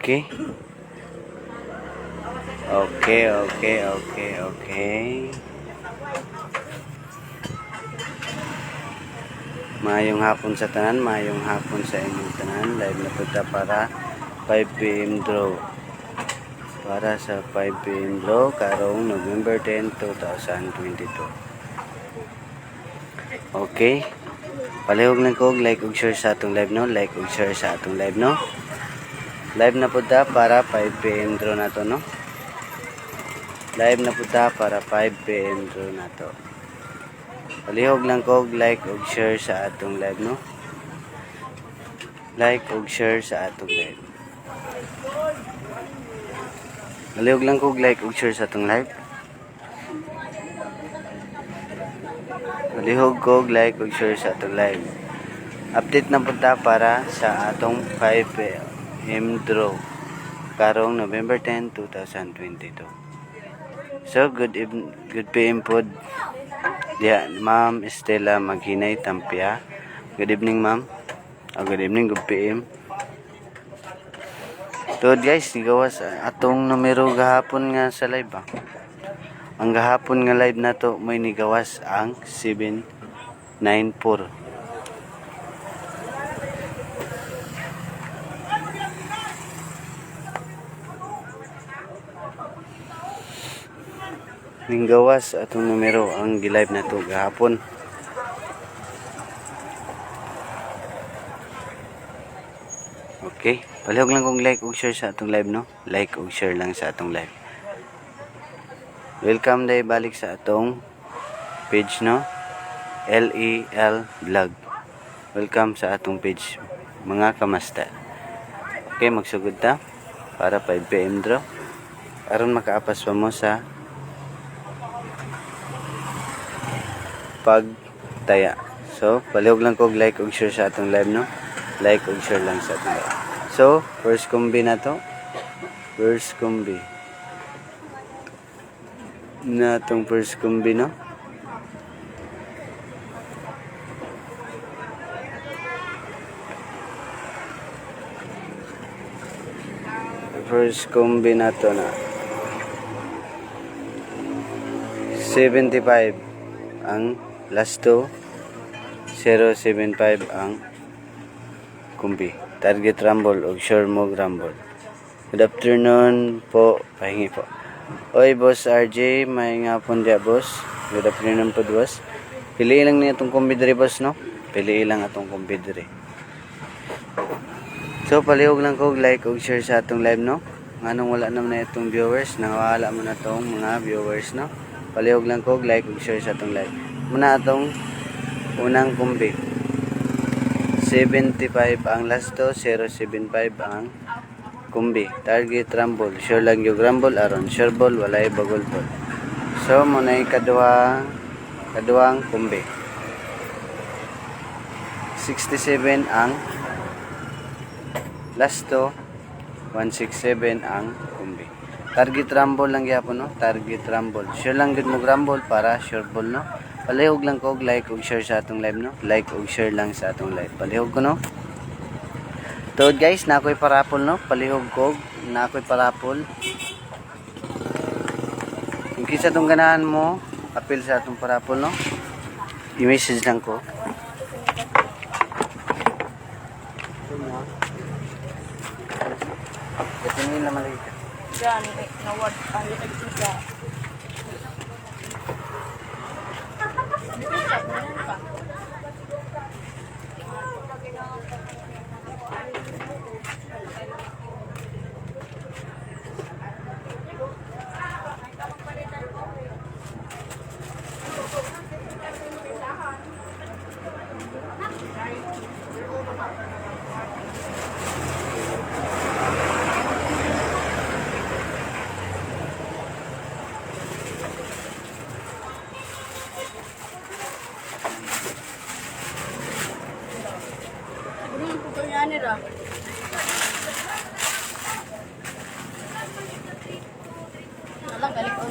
Okay. Okay. Maayong hapon sa tanan, maayong hapon sa inyong tanan. Live na po ta para 5 p.m. draw. Para sa 5 p.m. draw karong November 10, 2022. Okay. Palihog lang ko like ug share sa atong live, no. Like ug share sa atong live, no. Live na po ta para 5 p.m. draw na to, no. Live na po ta para 5 p.m. draw na to. Palihog lang ko like ug share sa atong live, no. Like ug share sa atong live. Palihog lang ko like ug share sa atong live. Palihog ko like ug share sa atong live. Update na po ta para sa atong 5 p.m. draw karong November 10, 2022. So good evening, good PM pod. Diya, Ma'am Estela Maghinay Tampia. Good evening, ma'am. Oh, good evening, good PM. Tuod guys, nigawas atong numero gahapon nga sa live ba. Ang gahapon nga live na to may nigawas ang 794. Ninggawas atong numero ang gilive na to gahapon. Okay, palihog lang kung like ug share sa atong live, no. Like ug share lang sa atong live. Welcome day balik sa atong page, no. LEL Vlog. Welcome sa atong page, mga kamaster. Okay, magsugod ta para 5 PM draw. Aron makaapas pa mo sa pagtaya. So, palihog lang kog like ug share sa atong live, no. Like ug share lang sa atong live. So, first combi na to. First combi. Na atong first combi, no. First combi na to na. 75 ang last two, 075 ang kumbi. Target rumble og sure mo rumble. Good afternoon po, pahingi po. Oy, Boss RJ, may nga po diya, boss. Good afternoon po, boss. Pili lang niya itong kumbi diri, boss, no? Pili lang atong kumbi diri. So palihog lang ko like ug share sa atong live, no. Nganong wala naman na itong viewers, nawala mo na tong mga viewers, no. Palihog lang ko like ug share sa atong live. Muna atong unang kumbi. 75 ang last to, 075 ang kumbi. Target rumble, sure lang yung rumble aron sure ball, walay bagol ball. So muna yung kaduang kumbi. 67 ang last to, 167 ang kumbi. Target rumble lang gyapon, no. Target rumble. Sure lang gud mo rumble para sure ball, no. Palihog lang ko og like ug share sa atong live, no. Like ug share lang sa atong live. Palihog ko, no. Tuod guys, na ako'y parapol, no. Palihog ko na ako'y parapol. Kung kinsa tong ganahan mo, apil sa atong parapol, no. I-message lang ko. Tingin naman lagi ka. Diyan, eh, nawad, ang nagsiga. Ano yung putol niya nila? Alang, galing ko.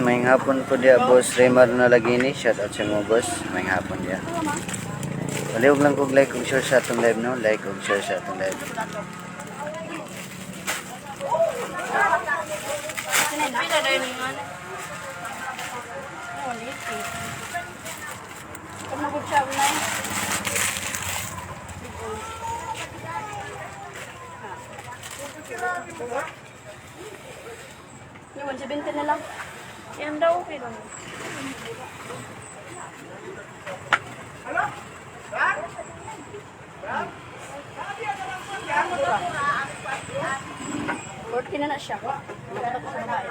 May hapon po diya, Boss Raymar na lagi ni. Shout out sa mo, boss. May hapon diya. Palihog lang kog like ug share sa atong live, no? Like ug share sa atong live. Pila dahil yung ano? 180. Kung nagod siya, unay. Yung 170 na lang. Yan daw, okay lang. Forty na na siya. Nakatapos na na.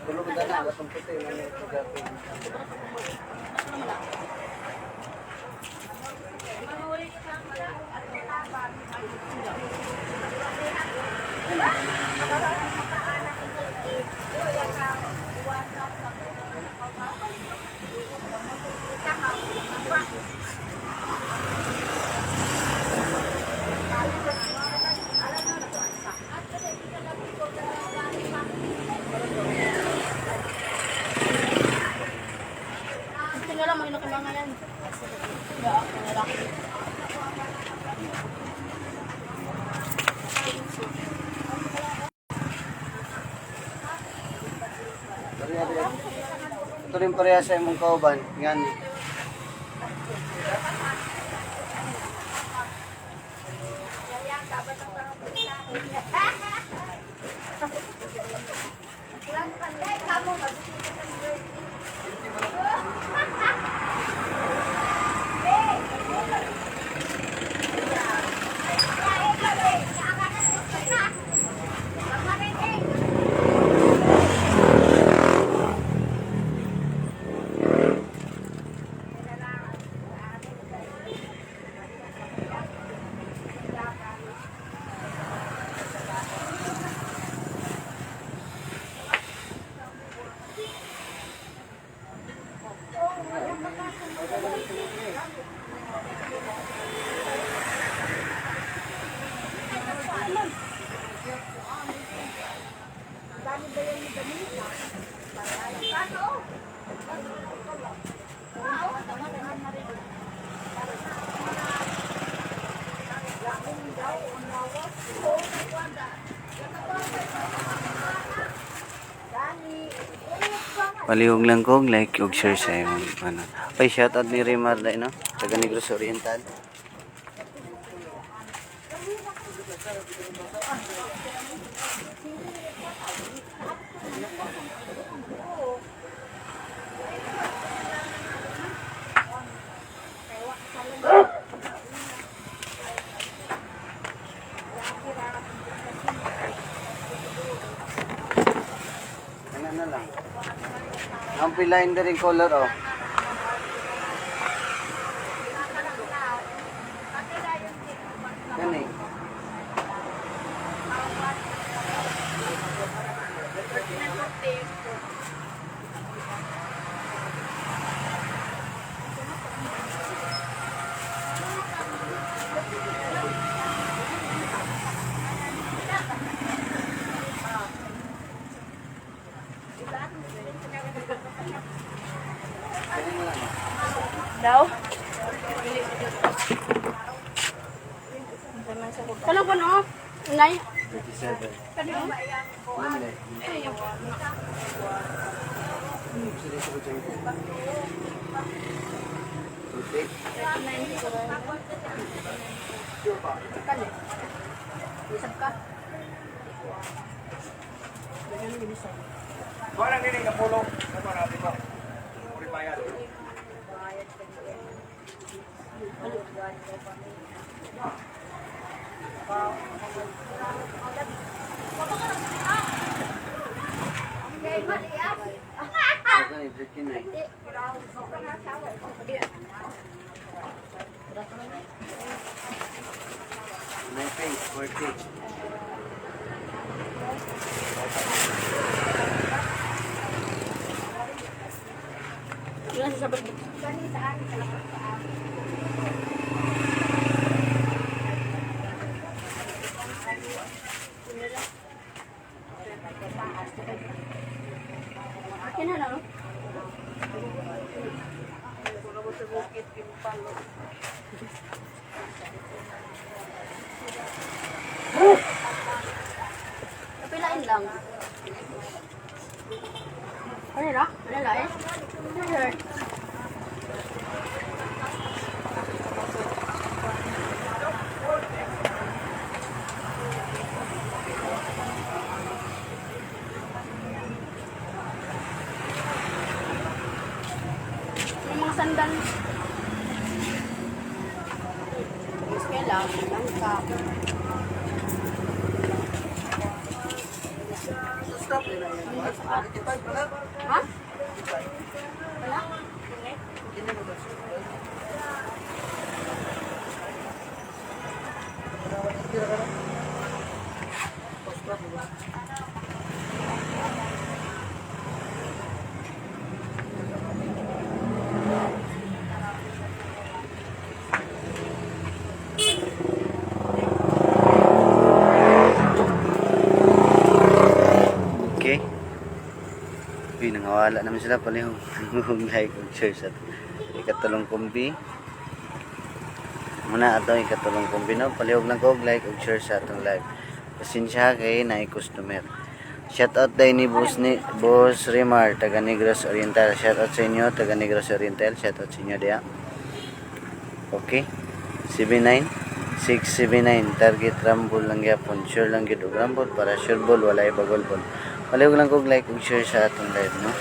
Tulog na atong puti man ito. Ito na lang, mahilo kay mama yan. Ya, ako na lang. Ito rin pareha sa imong kauban. Ngani. Palihog lang kog like ug share sa imong ano. Ay, shout out ni Rimar dai, no? Taga Negros Oriental. Ano na lang. Ang pilain na rin color, oh. Daw? Kano ko no? Nay? 37. Kano? Mali. Kali. Isap ka. Wala nang kapulo. Ano na di ba? Uri bayad. Okay, 39. Nine page, 40. Wala sa sabag. Akin na no? Kapilain lang. Ano na? Ano na eh? Ano Yung mga sandal. Mas kailang, langka. Ha? Wala? Okay. Uy, nangawala naman sila pala yung like og share sa ikatulong kumbi. Muna ato ikatulong kumbi no. Palihog lang ko og like og share sa atong live. Pasensya kay naay customer. Shout out day ni Boss Rimar taga Negros Oriental. Shout out sa inyo taga Negros Oriental. Shout out sa inyo diya. Okay. 79 679 target rumble lang gyapon. Sure lang gyud og rumble para sure ball walay bagol ball. Palihog lang kog like ug share sa atong live no.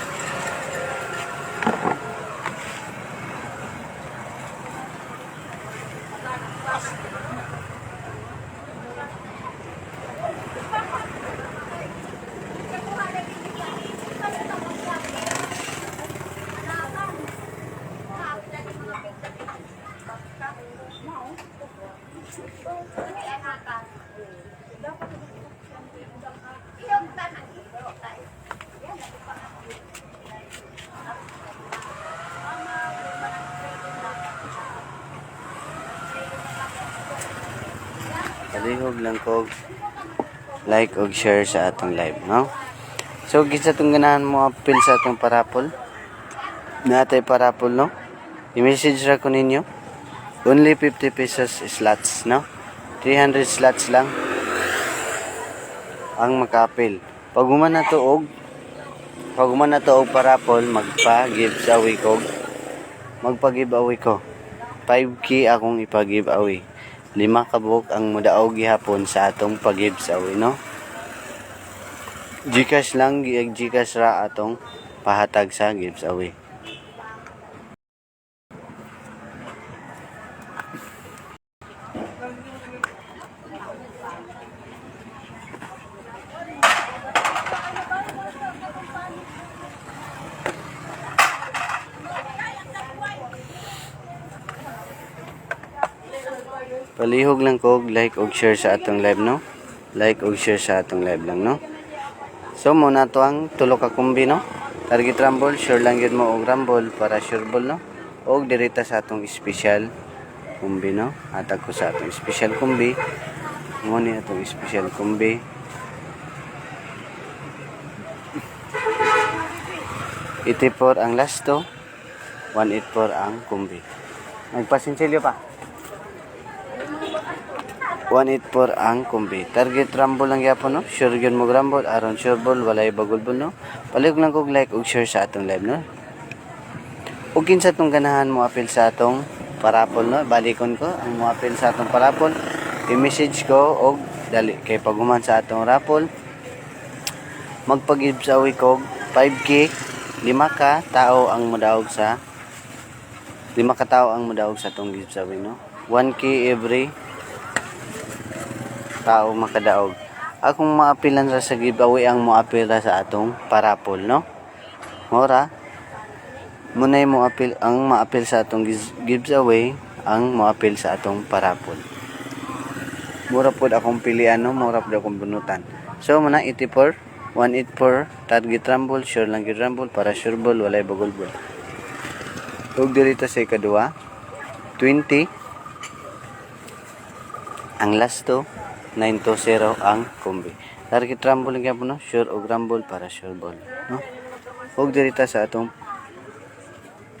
Palihog lang kog like ug share sa atong live no. So kinsa tong ganahan mo appeal sa atong parapol? Natay parapol no. I-message ra ko ninyo. Only 50 pesos slots no. 300 slots lang ang maka-appeal. Pag human na to og pag human na to og parapol, magpa-gives away ko. Magpa-give away ko. 5K akong ipa-give away. Lima ka buok ang mudaog gihapon sa atong pag-gives away no. GCash lang, GCash ra atong pahatag sa gives away. Palihog lang ko og like og share sa atong live no. Like og share sa atong live lang no. So mo na to ang tulo ka kumbi no. Target rumble, sure lang yun mo og rumble para sure ball no. Og dirita sa atong special kumbi no. Hatag ko sa atong special kumbi. Mo ni atong special kumbi. 84 ang last to. 184 ang kumbi. Nagpasinsilyo pa. 184 ang kumbi. Target rumble lang gyapon, no. Sure gyud mo rumble aron sure ball walay bagulbol, no. Palihog lang kog like ug share sa atong live, no. Ug kinsa tong ganahan mo apil sa atong parapol, no. Balikon ko ang mo apil sa atong parapol. I-message ko og dali kay paghuman sa atong raffle magpag-giveaway kog 5K, lima ka tao ang modaog sa lima ka tao ang modaog sa atong giveaway, no. 1K every tao makadaog. Akong maapilan ra sa giveaway ang moapil ra sa atong parapol, no. Mora munay mo apil ang maapil sa atong giveaway ang moapil sa atong parapol. Mura pod akong pilian, no, mura pod akong bunutan. So muna 84 184 target rumble, sure lang gyud rumble para sure ball walay bagulbol. Ug diri ta sa ikaduha, 20 ang last to, 920 ang kombi. Target rumble lang gyapon, no, sure og rumble para sure ball, no. Ug diri ta sa atong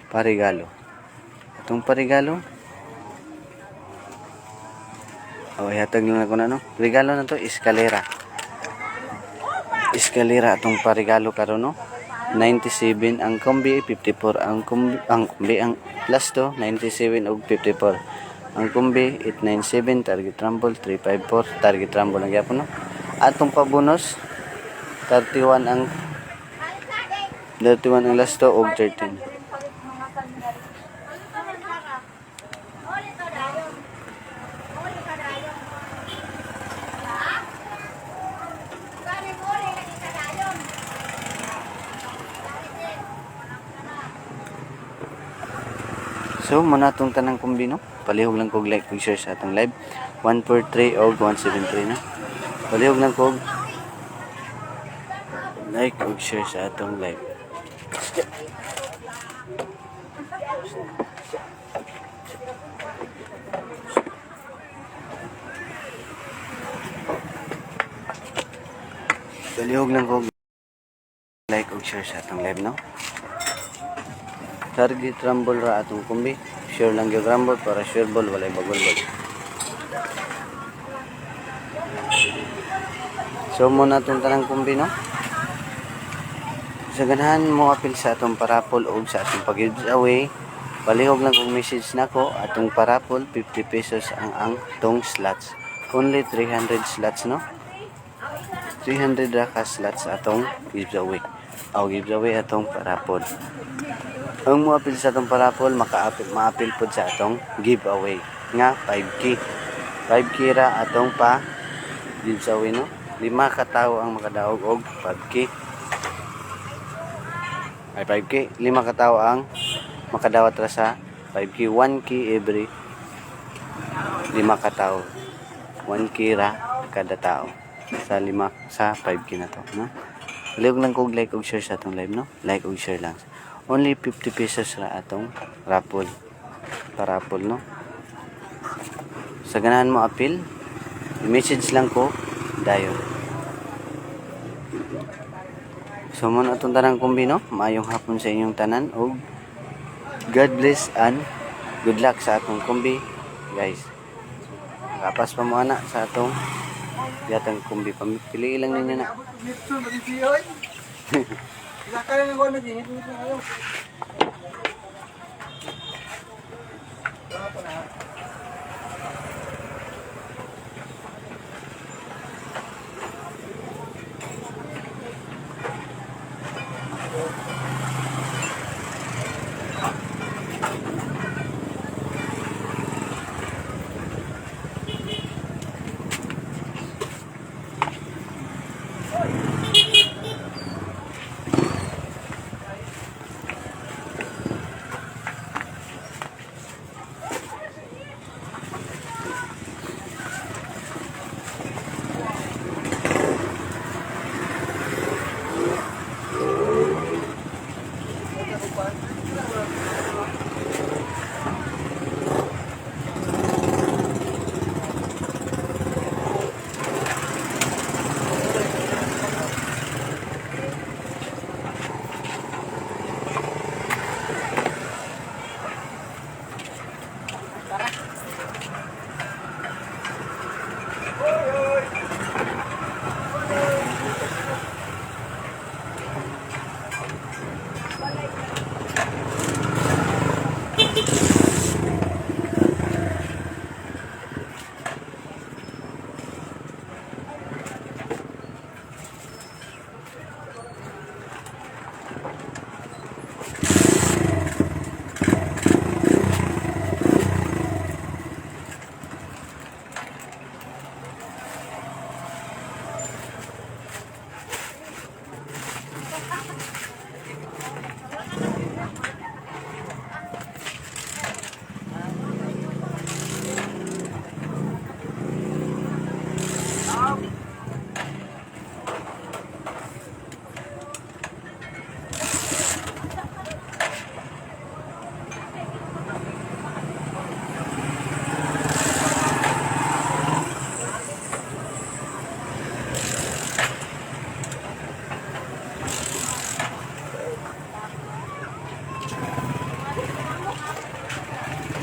parigalo. Atong parigalo. Oh, ihatag lang ako na, no. Regalo na to, eskalera. Eskalera atong parigalo karon, no. 97 ang kombi, 54 ang kombi, ang last to, 97 ug 54. Ang kombi 897 target rumble, 354 target rumble lang gyapon, no. Atong pabonus 31 ang 31 ang last to ug 13. So, muna itong tanang kombi, no? Palihog lang kog like kog share sa atong live. 143 og 173 na. Palihog lang kog like og share sa atong live. Palihog lang kog like og share sa atong live, no? Target rumble ra atong kombi. Sure lang gyud rumble para sure ball walay bagol-bol. So muna atong tanang kombi, no. Sa ganahan mo apil sa atong parapol og sa atong pag-giveaway, palihog lang kog message nako. Atong parapol 50 pesos ang tong slots. Only 300 slots, no. 300 ra ka slots atong giveaway. Aw giveaway atong parapol. Ang moapil sa atong parapol makaapil maapil pod sa atong giveaway nga 5K. 5K ra atong pa giveaway, no. Lima ka tawo ang makadaog og 5K. Ay 5K, lima ka tawo ang makadawat ra sa 5K, 1K every lima ka tawo. 1K ra kada tao sa lima sa 5K na to, no. Palihog lang kog like og share sa atong live, no. Like og share lang. Only 50 pesos ra atong raffle. Parapol, no. Sa ganahan mo apil, i-message lang ko dayon. So mo na atong tanang kombi, no. Maayong hapon sa inyong tanan og God bless and good luck sa atong kombi, guys. Kapas pa mo ana sa atong yatang kombi. Pili lang ninyo na. Nipson, mag-isiyoy. Isa ka lang ako nag-ingit na kayo.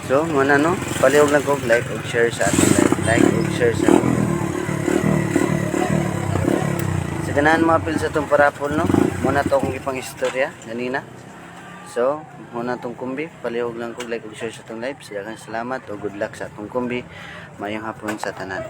So, muna no, palihog lang ko like ug share sa atong live. Like ug share sa atong live. Sa ganahan mga pil sa atong parapol no, muna to akong ipang istorya ganina. So, muna tong kumbi, palihog lang ko like ug share sa atong live. Daghang salamat ug good luck sa atong kumbi. Maayong hapon sa tanan.